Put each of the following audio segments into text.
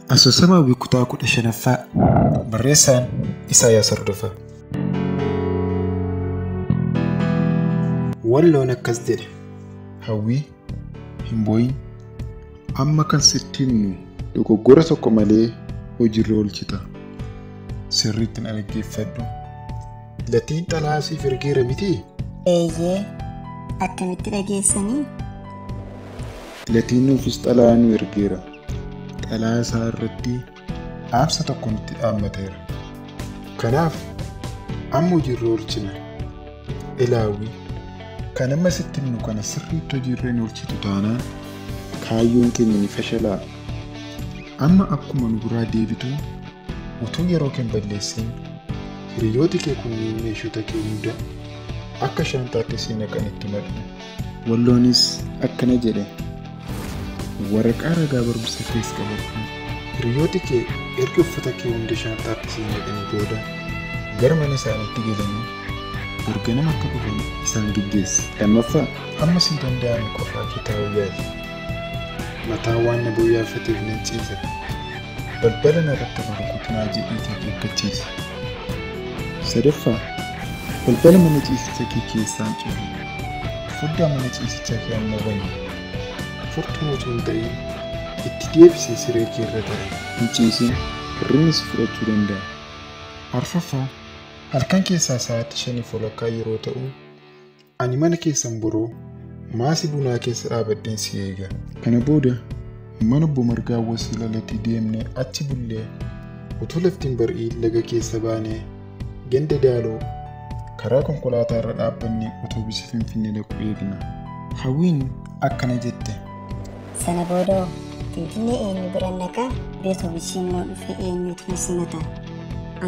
Asoosama Hawwii kutaa 15ffaa barreessaan Isaayyaas Hordofaa. Walloon akkas jedhe. Hawwii, hin boo'in. Amma kan sitti himnu dogoggora tokko malee hojiirra oolchita. Sirriitti na dhaggeeffadhu. Latiin xalayaa siif ergeera mitii? Eeyyee, akkamitti dhageessanii? Latiin nuufis xalayaa nu ergeera. Xalayaa isaa irratti dhaamsa tokko nutti dhaammateera. Kanaaf amma hojiirra oolchina. Ilaawwi, kan amma sitti himnu kana sirriitti hojiirra hin oolchitu taanaan kaayyoon keenya ni fashalaa. Amma akkuma nu biraa deebitu utuu yeroo kee hin balleessin hiriyooti kee kunneen meeshota kee hunda akka shaantaatti si naqan itti madhu. Walloonis akkana jedhe. Waraqaa ragaa barumsa kees qabadhu. Hiriyooti kee erga uffata kee hunda shaantaatti si naqanii booda gara mana isaaniitti galanii borganama akka dhufan isaan geggeessi. Lammaffaa, hamma sii danda'ame qofaa kee taa'uu yaali. Mataa waan na booyyaafateef nan ciisa. Balbala narratti rukutinaa jedhiitii akeekkachiisi. Sadaffaa, balbala mana ciisicha kee keessaan cufi. Foddaa mana ciisichaa kee ammoo bani. Furtuu utuu hin ta'in itti deebisee siree kee irra taa'i. Hin ciisin, hirribni si fudhachuu danda'a. Arfaffaa, halkan keessaa sa'aatii 5:30 yeroo ta'u, ani mana keessan boroo maasii bunaa keessa dhaabadheen si eega. Kana booda mana obbo Margaa Wasiila Latii deemnee achi bullee utuu lafti hin bari'iin laga keessa baanee ganda Daaloo karaa konkolaataa irra dhaabbannee otoobisii Finfinnee dhaqu eegna. Hawwiin akkana jette. Sana booda Finfinnee eenyu bira naqaa? Otoobisii immoo dhufee eenyutu na simata?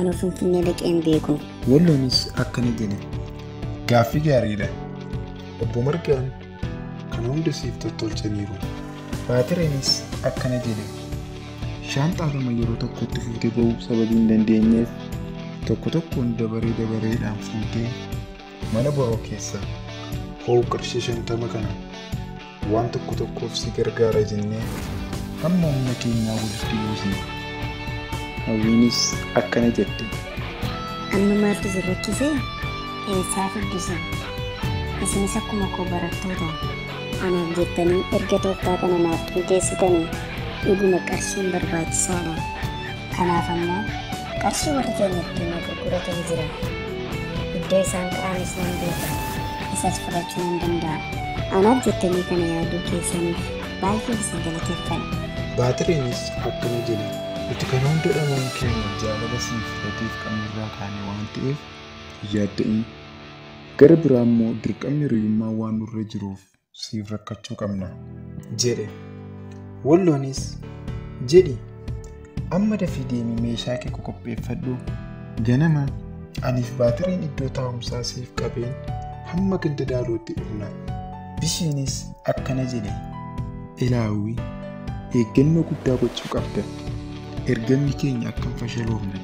Anuu Finfinnee dhaqee hin beeku. Walloonis akkana jedhe. Gaaffii gaariidha. Obbo Margaan kana hunda siif tottolchaniiru. Baatireenis akkana jedhe. Shaanxaa lama yeroo tokkotti fuutee ba'uu sababii hin dandeenyeef tokko tokkoon dabaree dabareedhaan fuutee mana boroo keessa ho'u qarshii 50 kana waan tokko tokkoof si gargaara jennee hamma humna keenyaa walitti buusne. Hawwiinis akkana jette. Amma maaltu si rakkisee? Eessaa fiddisin? Isinis akkuma koo barattoota. Anaaf jettanii erga tooftaa kana naaf qindeessitanii dhuguma qarshiin barbaachisaadha. Kanaaf ammoo qarshii warri keenya ittiin gurguratan jira. Iddoo isaan ka'anis nan beeka. Isas fudhachuu nan danda'a. Anaaf jettanii kana yaaduu keessaniif baay'ee isin galateeffadha. Baatireenis akkana jedhe. Nuti kana hunda dhabuun keenya jaalala siif latiif qabnurraa kaane waan ta'eef yaadda'in. Gara biraa immoo dirqamni hiriyummaa waan nurra jiruuf siif rakkachuu qabna jedhe. Walloonis jedhi amma dafii deemii meeshaa kee qopheeffadhu. Ganama aniif baatireen iddoo taa'umsaa siif qabeen hamma ganda Daalootti dhufna. Bishiinis akkana jedhe. Ilaawwi, eeggannoo guddaa gochuu qabda. Ergamni keenya akka hin fashaloofne.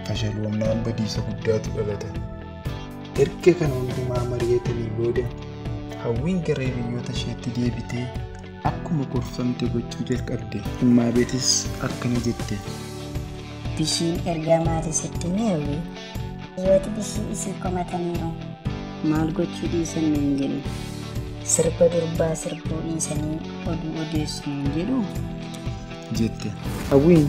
Fashaloomnaan badiisa guddaatu dhalata. Erga kana hundumaa mari'atanii booda Hawwiin gara hiriyoota isheetti deebitee akkuma gorfamte gochuu jalqabde. Immaabeetis akkana jette. Bishiin ergaa maalii sitti hime Hawwii? Hiriyooti bishii isin komataniiru. Maal gochuu dhiisan nuun jedhu? Sirba durbaa sirbuu dhiisanii oduu odeessu nuun jedhu? Jette. Hawwiin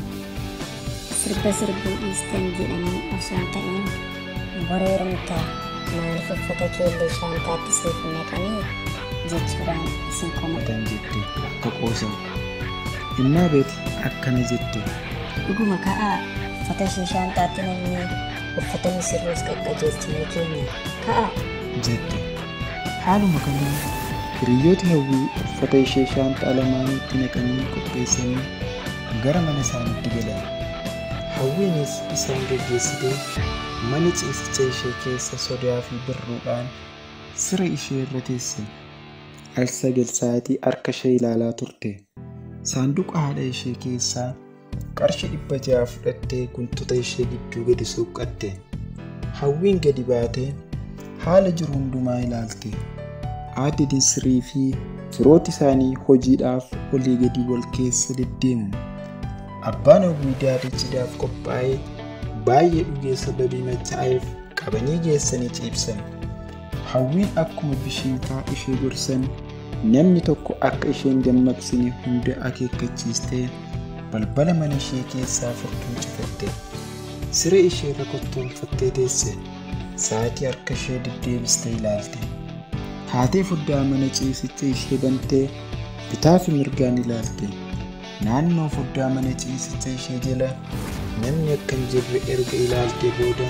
sirba sirbuu dhiistan jedhanii osoo hin ta'in bora heerumtaa maaliif uffata keelloo shaantaatti siif hin naqanii jechuudhaan isin komatan jette akka qoosaa. Immaabeet akkana jette. Dhuguma ka'aa uffata ishee shaantaatti naqnee uffata misirroos qaqqajeelchinee keenya ka'aa jette. Haaluma kanaan hiriyooti Hawwii uffata ishee shaanxaa lamaanitti naqanii qopheessanii gara mana isaaniitti galan. Hawwiinis isaan geggeessitee mana ciisicha ishee keessa sodaa fi birruudhaan siree ishee irra teesse. Al 9 sa'aatii harka ishee ilaalaa turte. Saanduqa haadha ishee keessaa qarshii 600 fudhattee guntota ishee gidduu gadi suuqqatte. Hawwiin gadi baatee haala jiru hundumaa ilaalte. Aadde Dinsirii fi firooti isaanii hojiidhaaf olii gadi wal keessa deddeemu. Abbaan Hawwii daadhii cidhaaf qophaa'ee baay'ee dhugee sababii machaa'eef qabanii geessanii ciibsan. Hawwiin akkuma bishiinfaa ishee gorsan namni tokko akka isheen dammaqsine hunda akeekkachiistee balbala mana ishee keessaa furtuu cufatte. Siree ishee irra kottoonfattee teesse. Sa'aatii harka ishee deddeebistee ilaalte. Haatee foddaa mana ciisicha ishee bantee bitaa fi mirgaan ilaalte. Naannoo foddaa mana ciisicha ishee jala namni akka hin jirre erga ilaaltee booda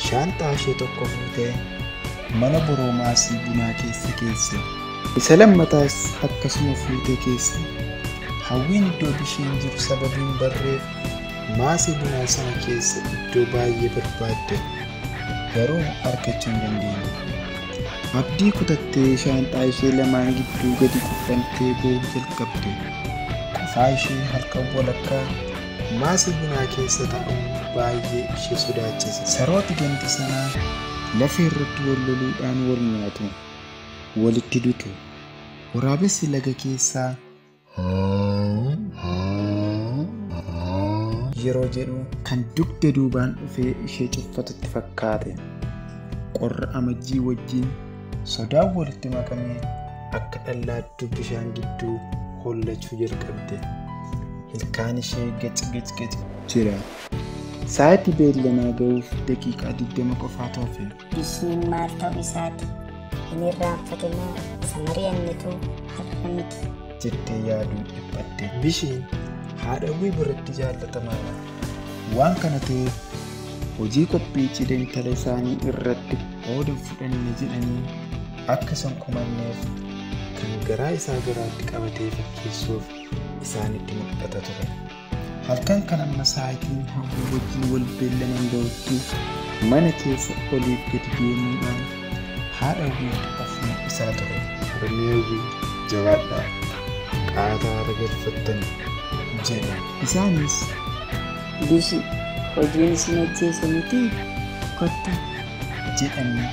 shaanxaa ishee tokko fuutee mana boroo maasii bunaa keessa keesse. Isa lammataas akkasuma fuutee keesse. Hawwiin iddoo bisheen jiru sababiin barreef maasii bunaa sana keessa iddoo baay'ee barbaadde garuu argachuu hin dandeenye. Abdii kutattee shaanxaa ishee lamaan gidduu gadi quphantee boo'uu jalqabde. Qofaa ishee halkan walakkaa maasii bunaa keessa taa'uun baay'ee ishee sodaachise. Sarooti gandi sanaa lafa irratti wal loluudhaan wal nyaatu. Walitti dutu. Waraabessi laga keessaa yeroo jedhu kan dugda duubaan dhufee ishee cuffatutti fakkaate. Qorra amajjii wajjin sodaan walitti makamee akka dhallaattuu bishaan gidduu hollachuu jalqabde. Ilkaan ishee gac gac gac jira. Sa'aatii beellamaa ga'uuf daqiiqaa 20 qofaatu hafe. Bishiin maal ta'uu isaati? Hin irraanfatinaa isa mari'annetu har'a miti. Jettee yaaduun dhiphatte. Bishiin haadha Hawwii biratti jaallatamaadha. Waan kana ta'eef hojii qophii cidha intala isaanii irratti qooda fudhanne jedhanii akka isaan komanneef kan garaa isaa garaatti qabatee fakkeessuuf isaanitti mul'ata ture. Halkan kan amma sa'aatiin Hawwii wajjin wal beellaman ga'utti mana keessa oliif gadi deemuudhaan haadha Hawwiitti of mul'isaa ture. Harmee Hawwii jabaadhaa qaataa haara galfattan jedhe. Isaanis Bishi hojiin isin ajjeese miti kottu jedhanii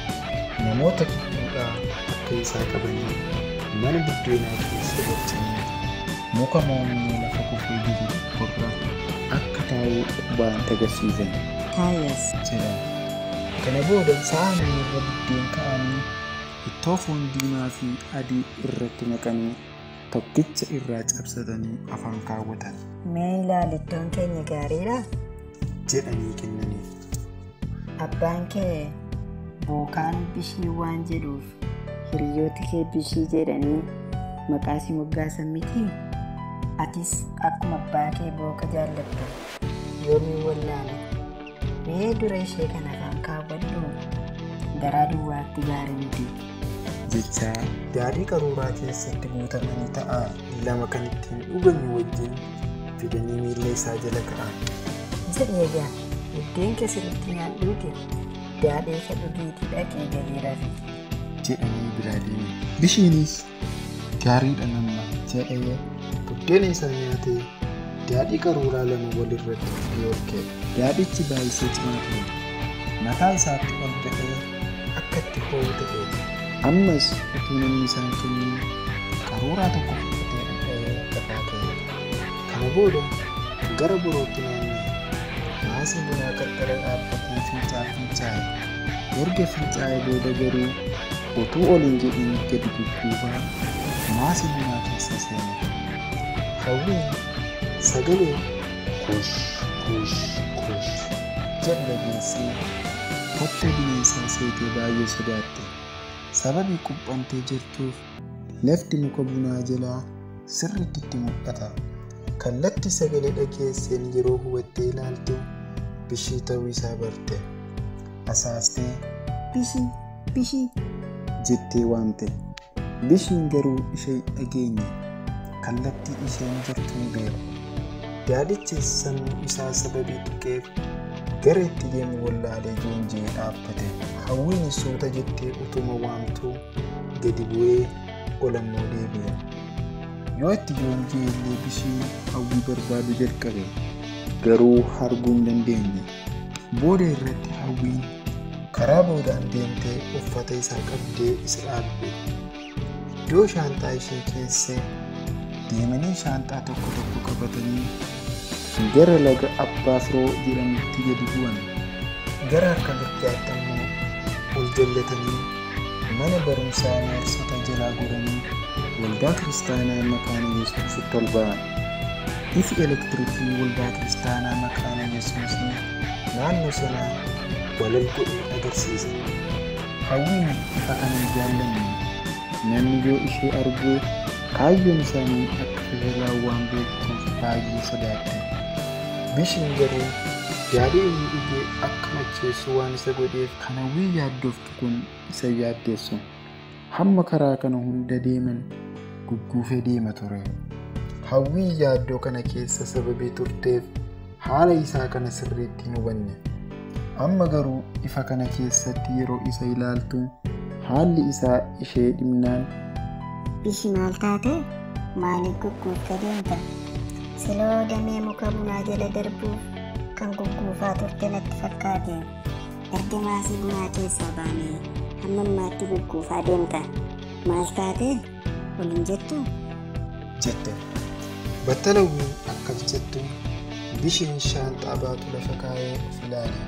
namoota gidduudhaa harka isaa qabanii mana buddeenaa keessa galchanii muka mormii lafa kufee jiru tokkorra akka taa'u qubaan agarsiisan Taayas jedhan. Kana booda saanii irra buddeen ka'anii ittoo foon diimaa fi adii irratti naqanii tokkicha irraa cabsatanii afaan kaawwatan. Mee ilaali iddoon keenya gaariidha jedhanii kennaniif. Abbaan kee bookaan bishii waan jedhuuf hiriyoota kee bishii jedhanii maqaa si moggaasan miti. Atis akkuma abbaa kee booka jaallatta yoomiin wallaala. Mee dura ishee kana afaan kaawwadhu garaa duwwaatti gaarii miti. Jechaa daadhii qaruuraa keessatti guutamanii ta'an lama kan ittiin dhugame wajjin fidanii miilla isaa jala ka'an. Jedhi egaa buddeen kee sirriitti nyaadhuuti daadhii kee dhugiitii dhaqii galii rafi. Jedhanii biraa deeman. Bishiinis gaariidha namma jedhee buddeena isaa nyaatee daadhii qaruuraa lama walirratti dhugee ol ka'e. Daadhichi baay'isee cimaa ture. Mataa isaatti ol ba'ee akka itti hoo'u ta'e. Ammas utuu namni isaan kennin qaruuraa tokko fudhatee dhadha'ee lafaa ka'e. Kana booda gara borootti naanna'e. Maasii bunaa qarqara dhaabbatee fincaan fincaa'e. Erga fincaa'ee booda garuu utuu ol hin jedhin gadi gugguufaa maasii bunaa keessa seene. Hawwiin sagalee kush kush kush jedhu dhageessee kottee bineensaa seetee baay'ee sodaatte. Sababii quphantee jirtuuf lafti muka bunaa jalaa sirriitti itti mul'ata. Kallatti sagalee dhageesseen yeroo hubattee ilaaltu bishii ta'uu isaa barte. Asaastee Bishii bishii jettee waamte. Bishiin garuu ishee hin dhageenye. Kallattii isheen jirtu hin beeku. Daadhichis sammuu isaa sababii tuqeef gara itti deemu wallaalee joonjee dhaabbate. Hawwiin suuta jettee utuma waamtuu gadi bu'ee ol ammoo deebi'e. Yoo itti joonjee illee bishiin Hawwii barbaadu jalqabe garuu arguu hin dandeenye. Booda irratti Hawwiin karaa boodaan deemtee uffata isaa qabdee isa dhaabde. Iddoo shaanxaa ishee keessee deemanii shaanxaa tokko tokko qabatanii gara laga Abbaa Firoo jedhamutti gadi bu'an. Gara harka mirgaatti ammoo ol jallatanii mana barumsaa neersota jalaa goranii waldaa kiristaanaa Makaana Yesuusitti ol ba'an. Ifi elektirikii waldaa kiristaanaa Makaana Yesuusii naannoo sanaa walal godhee agarsiisa. Hawwiin ifa kana hin jaallanne. Namni yoo ishee argu kaayyoon isaanii akka federaa waan beektuuf baay'ee sodaatte. Bishiin garuu daadhii inni dhugee akka macheessu waan isa godheef kan Hawwii yaaddoftu kun isa yaaddeessu. Hamma karaa kana hunda deeman gugguufee deema ture. Hawwii yaaddoo kana keessa sababii turteef haala isaa kana sirriitti hin hubanne. Amma garuu ifa kana keessatti yeroo isa ilaaltu haalli isaa ishee dhimnaan Bishi maal taate? Maaliif gugguuftee deemta? Siloo damee muka bunaa jala darbuuf kan gugguufaa turte natti fakkaate. Erga maasii bunaa keessaa baanee hamma ammaatti gugguufaa deemta. Maal taate? Waliin jettu? jette. Battalawwiin akkas jettu bishiin shaanxaa baatu lafa kaa'ee of ilaale.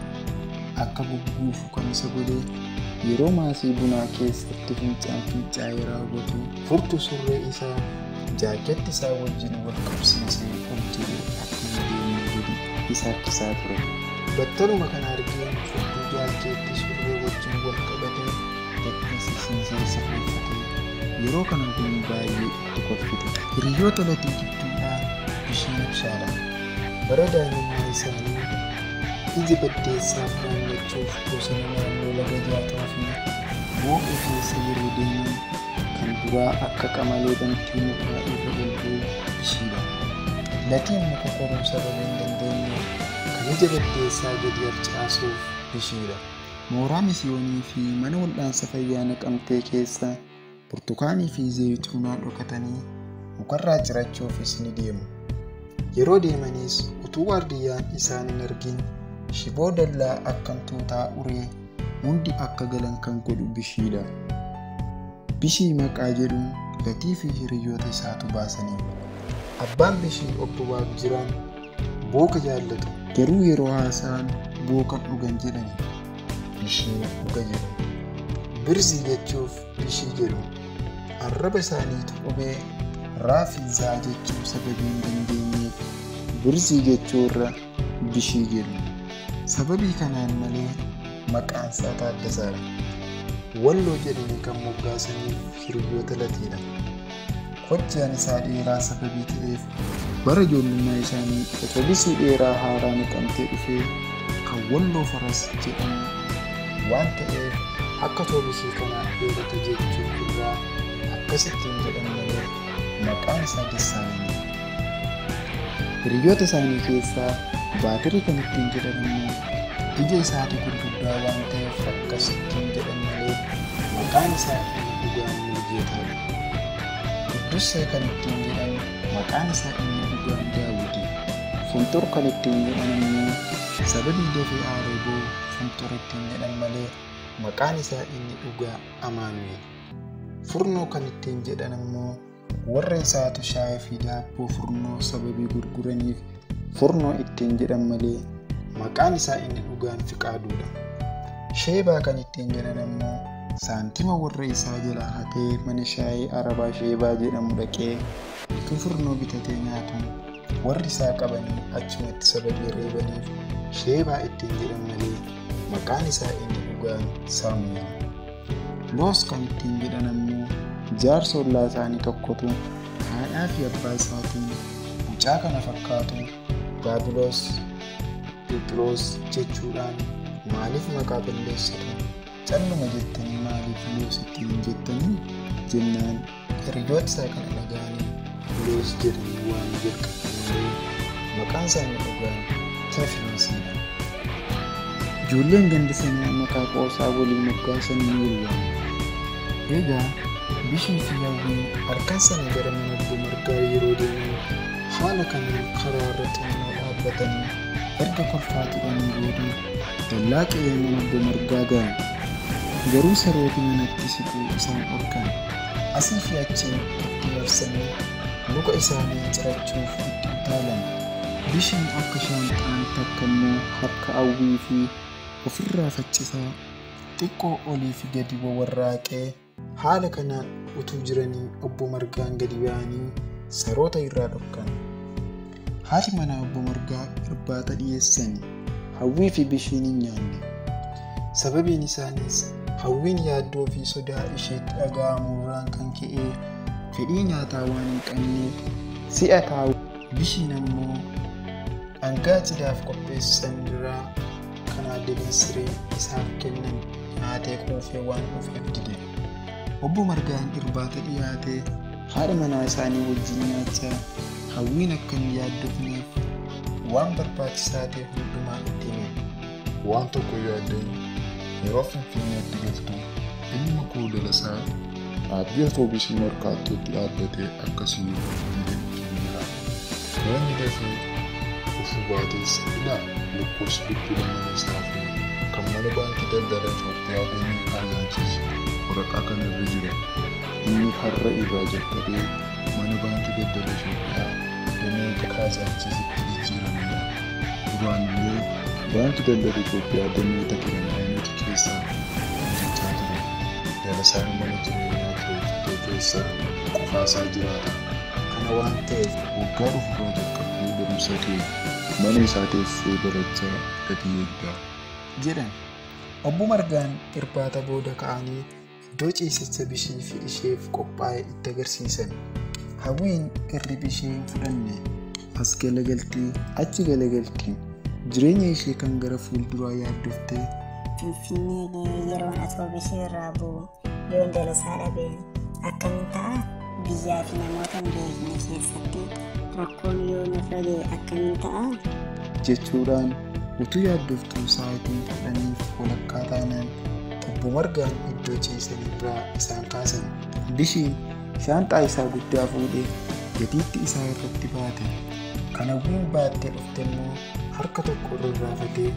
Akka gugguufu kan isa godhe yeroo maasii bunaa keessatti fincaan fincaa'ee raawwatu furtuu surree isaa jaaketti isaa wajjin wal qabsiisee ol jedhee akka hin deemne gadi isa harkisaa ture. Battaluma kana argee furtuu jaaketti surree wajjin wal qabatee gaddisiisee sirreeffatee yeroo kana kun baay'ee itti kolfite. Hiriyoota Latii gidduudhaa bishiin ibsaadha. Bara daa'imummaa isaanii ija baddeessaa funaannachuuf bosona naannoo laga jaataa fi booqee keessa yeroo deeman kan duraa akka qamalee bantii mukaa irra ol ba'u bishiidha. Latiin muka koruu sababa hin dandeenyeef kan ija baddeessaa gadi harcaasuuf bishiidha. Mooraa misiyoonii fi mana wal'aansa fayyaa Naqamtee keessa burtukaanii fi zayituunaa dhokatanii mukarraa cirachuufis ni deemu. Yeroo deemanis utuu waardiyyaan isaan hin argin shiboo dallaa akka tuutaa uree hundi akka galan kan godhu bishiidha. Bishii maqaa jedhu Latii fi hiriyoota isaatu baasanii. Abbaan bishii obbo Waaqjiraan booka jaallatu. Garuu yeroo haasa'an bookan dhugan jedhani. Bishii dhuga jedhu. Birzii jechuuf bishii jedhu. Arraba isaaniitu qubee raafizaa jechuu sababii hin dandeenyeef birzii jechuurra bishii jedhu. Sababii kanaan malee maqaan isaa Taaddasaadha. Walloo jedhanii kan moggaasaniif hiriyoota Latiidha. Hojjaan isaa dheeraa sababii ta'eef bara ijoollummaa isaanii otobisii dheeraa haaraa naqamtee dhufee kan Walloo Faras jedhamu waan ta'eef akka otobisii kanaa dheerata jechuu irraa akkasittiin jedhan malee maqaan isaa Dassaalany. Hiriyoota isaanii keessaa baatirii kan ittiin jedhan immoo ija isaatu gurguddaa waan ta'eef akkasittiin jedhan malee maqaan isaa inni dhugaan Mulgeetaadha. Quddussee kan ittiin jedhan maqaan isaa inni dhugaan Daawwiti. Funxur kan ittiin jedhan immoo sababii dafee aaree boo'u funxur ittiin jedhan malee maqaan isaa inni dhugaa Amaanu'el. Furnoo kan ittiin jedhan immoo warra isaatu shaayii fi daabboo furnoo sababii gurguraniif furnoo ittiin jedhan malee maqaan isaa inni dhugaan Fiqaaduudha. Sheebaa kan ittiin jedhan immoo saantima warra isaa jalaa hatee mana shaayii Arabaa Sheebaa jedhamu dhaqee utuu furnoo bitatee nyaatu warri isaa qabanii achumatti sababii reebaniif Sheebaa ittiin jedhan malee maqaan isaa inni dhugaan Saamu'eel. Loos kan ittiin jedhan immoo jaarsa ollaa isaanii tokkotu haadhaa fi abbaa isaatiin mucaa kana fakkaatu Baabiloos Phexros jechuudhaan maaliif maqaa balleessitu? Calluma jettanii maaliif Loos ittiin hin jettanii? Jennaan hiriyoota isaa kana dhaga'anii Loos jedhanii waan jalqaban malee maqaan isaanii dhugaan Teefinoosiidha. Ijoolleen ganda sanaa maqaa qoosaa waliin moggaasan ni walwaamu. Egaa bishii fi Hawwiin halkan sana gara mana obbo Margaa yeroo deeman haala kanaan karaa irra xinnoo dhaabbatanii erga kolfaa turanii booda dallaa qe'ee mana obbo Margaa ga'an. Garuu sarooti manatti siquu isaan dhorkan. Asii fi achiin itti marsanii luka isaanii cirachuuf itti utaalan. Bishiin akka shaanxaan takka immoo harka Hawwii fi ofirraa faccisaa xiqqoo olii fi gadi warraaqee haala kanaan utuu jiranii obbo Margaan gadi ba'anii saroota irraa dhorkan. Haati manaa obbo Margaa irbaata dhiyeessan. Hawwii fi Bishiin hin nyaanne. Sababiin isaaniis Hawwiin yaaddoo fi sodaa isheetti dhaga'amu irraan kan ka'e fedhii nyaataa waan hin qabneef si'a taa'u. Bishiin ammoo dhangaa cidhaaf qopheessan irraa kan aadde Siree isaaf kennan nyaatee quufee waan dhufeef dide. Obbo Margaan irbaata dhiyaate haadha manaa isaanii wajjin nyaachaa Hawwiin akka hin yaaddofneef waan barbaachisaa ta'e hundumaa itti hime. Waan tokko yaaddeen yeroo Finfinneetti galtu ilma koo Dalasaa dhaabbii atoobisii Markaattootti dhaabbatee akkasii deemtu. Namni dafee dhufuu baates ilaa lakkoofsi bilbila mana isaa fi kan mana baankii daldala Itoophiyaa damee Kaazaanchiis waraqaa kanarra jira. Inni har'a irraa jalqabee mana baankii daldala Itoophiyaa damee Kaazaanchiisitti jijjiirameera. Duraan illee baankii daldala Itoophiyaa damee Takilamaayinooti keessaa hojjechaa ture. Dalasaan mana jireenyaa kireeffatee keessa qofaasaa jiraata. Kana waan ta'eef waggaa dhufurraa jalqabdee barumsa kee mana isaa teessee barachaa gatii eegdaa jedhan. Obbo Margaan irbaata booda ka'anii iddoo ciisicha Bishii fi isheef qophaa'e itti agarsiisan. Hawwiin hirriba ishee hin fudhanne. As galagaltii achi galagaltii jireenya ishee kan gara fuulduraa yaaddoftee Finfinnee ga'ee yeroon atoobisii irraa bu'u yoon Dalasaa dhabe akkamiin ta'a? Biyyaa fi namoota hin beekne keessatti rakkoon yoo narra ga'e akkamiin ta'a? Jechuudhaan utuu yaaddoftuu sa'aatiin 10:15 taanaan obbo Margaan iddoo ciisan irraa isaan kaasan. Bishiin shaanxaa isaa guddaa fuudhee gatiitti isaa irratti baate. Kan Hawwiin baattee dhufte immoo harka tokko rarraafatee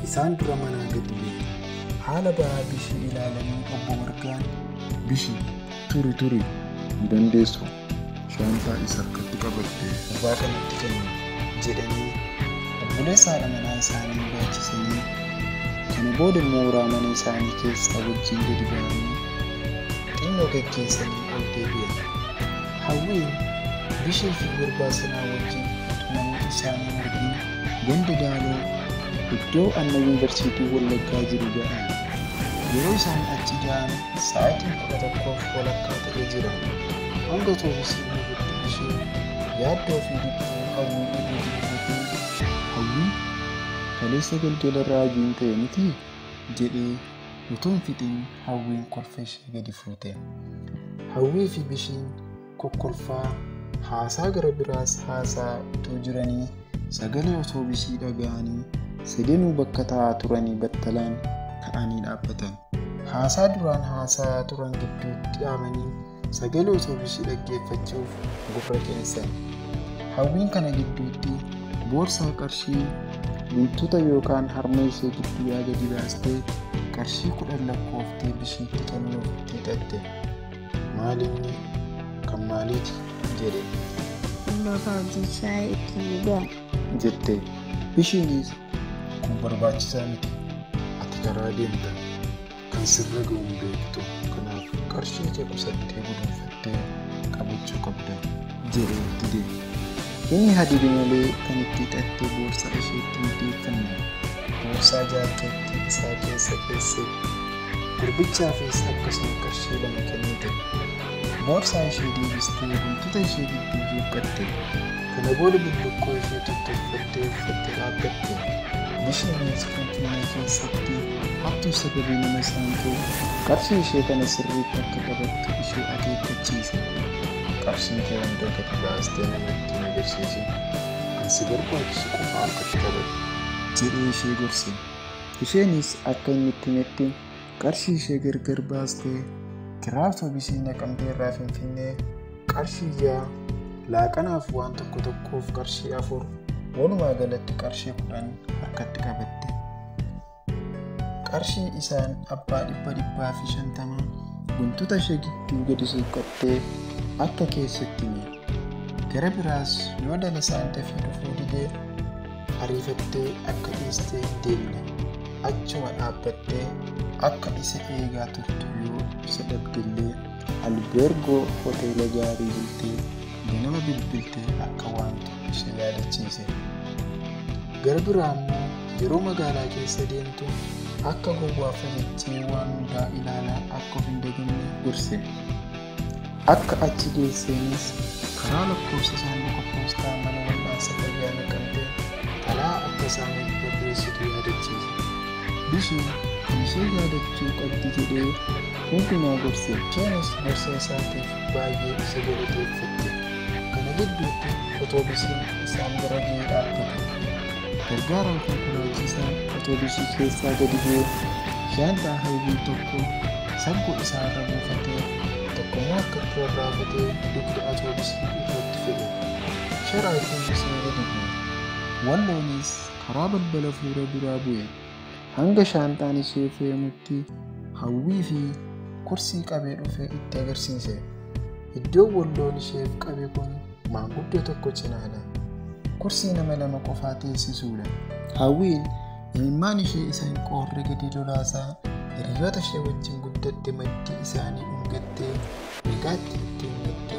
isaan dura manaa gadi ba'e. Haala ba'aa Bishii ilaalanii obbo Margaan Bishii turi turi hin dandeessu shaanxaa isa harkatti qabattee gurbaa kanatti kennu jedhanii obboleessa haadha manaa isaanii baachisanii kana booda mooraa mana isaanii keessaa wajjin gadi ba'anii xinnoo geggeessanii ol deebi'an. Hawwiin Bishii fi gurbaa sanaa wajjin utuu namni isaanii argin ganda Daaloo iddoo amma yuunivarsiitii Wallaggaa jiru ga'an. Yeroo isaan achi ga'an sa'aatiin 11:15 ta'ee jira. Hanga atoobisii dhufutti ishee yaaddoo fi dhiphuu Hawwii irra jiru Hawwii kaleessa galgala raajiin ta'e miti jedhee utuu hin fixin Hawwiin kolfa ishee gadi fuute. Hawwii fi Bishiin kokkolfaa haasaa gara biraas haasaa utuu jiranii sagalee atoobisii dhaga'anii sadanuu bakka taa'aa turanii battalaan ka'anii dhaabbatan. Haasaa duraan haasaa turan gidduutti dhaabanii sagalee atoobisii dhaggeeffachuuf gurra qeensan. Hawwiin kana gidduutti boorsaa qarshii guntuta yookaan harma ishee gidduudhaa gadi baastee qarshii 10 lakkooftee Bishiitti kennuuf itti hidhatte. Maal inni kan maaliiti jedhe. Loofa hojii shaayii ittiin dhugaa jette. Bishiinis kun barbaachisaa miti. Ati karaa deemta kan sirra ga'u hin beektu. Kanaaf qarshii kee qusattee guduunfattee qabachuu qabda jedhee dide. Inni hadiide malee kan itti hidhattee boorsaa isheetti hin deeffanne. Boorsaa jaakkeettii isaa keessa keesse. Gurbichaafis akkasuma qarshii 2 kennite. Boorsaa ishee deebistee guntuta ishee gidduu suuqqatte. Kana booda bullukkoo ishee tottolfattee uffattee dhaabbatte. Bishiinis Finfinnee keessatti hattuu sababii nama saamtuuf qarshii ishee kana sirriitti akka qabattu ishee akeekkachiise. Qarshii kee hunda gadi baastee namatti hin agarsiisin. Kan si barbaachisu qofa harkatti qabadhu jedhee ishee gorse. Isheenis akka inni itti himetti qarshii ishee gargar baastee kiraa atoobisii Naqamtee irraa Finfinnee qarshii 6 laaqanaaf waan tokko tokkoof qarshii 4 walumaa galatti qarshii 10 harkatti qabatte. Qarshii isaan abbaa 150 guntuta ishee gidduu gadi suuqqattee akka keessatti hime. Gara biraas yoo Dalasaan dafee dhufuu didee Ariifattee akka dhiistee hin deemne, achuma dhaabbattee akka isa eegaa turtu, yoo isa dhabdellee albeergoo hoteela gaarii bultee ganama bilbiltee akka waamtu ishee yaadachiise. Gara biraa immoo yeroo magaalaa keessa deemtu akka gowwaa fajajjee waan hundaa ilaalaa akka of hin daganne gorse. Akka achi geesseenis karaa lakkoofsa saanduqa poostaa mana wal'aansa fayyaa Naqamtee xalayaa akka isaaniif barreessitu yaadachiise. Bishiin kan ishee yaadachuu qabdi jedhee hundumaa gorse. Isheenis gorsa isaatiif baay'ee isa galateeffatte. Kana gidduutti otoobisiin isaan bira ga'ee dhaabbate. Gargaaraan konkolaachisaan otoobisii keessaa gadi bu'ee shaanxaa Hawwii tokko saggoo isaa irra buufatee, tokkommoo harkatti rarraafatee dugda otoobisii irratti fe'e. Sharaa itti uwwisee gadi bu'e. Walloonis karaa balbala fuula duraa bu'e. Hanga shaanxaan ishee fe'amutti Hawwii fi kursii qabee dhufe itti agarsiise. Iddoon Walloon isheef qabe kun maanguddoo tokko cinaadha. Kursii nama lama qofaa teessisuudha. Hawwiin imimmaan ishee isa hin qoorre gadi lolaasaa hiriyoota ishee wajjin guddatte maddii isaanii dhungattee nagaatti itti himmatte.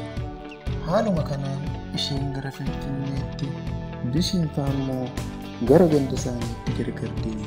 Haaluma kanaan isheen gara Finfinneetti, Bishiin fa'aa immoo gara ganda isaaniitti gargar deemu.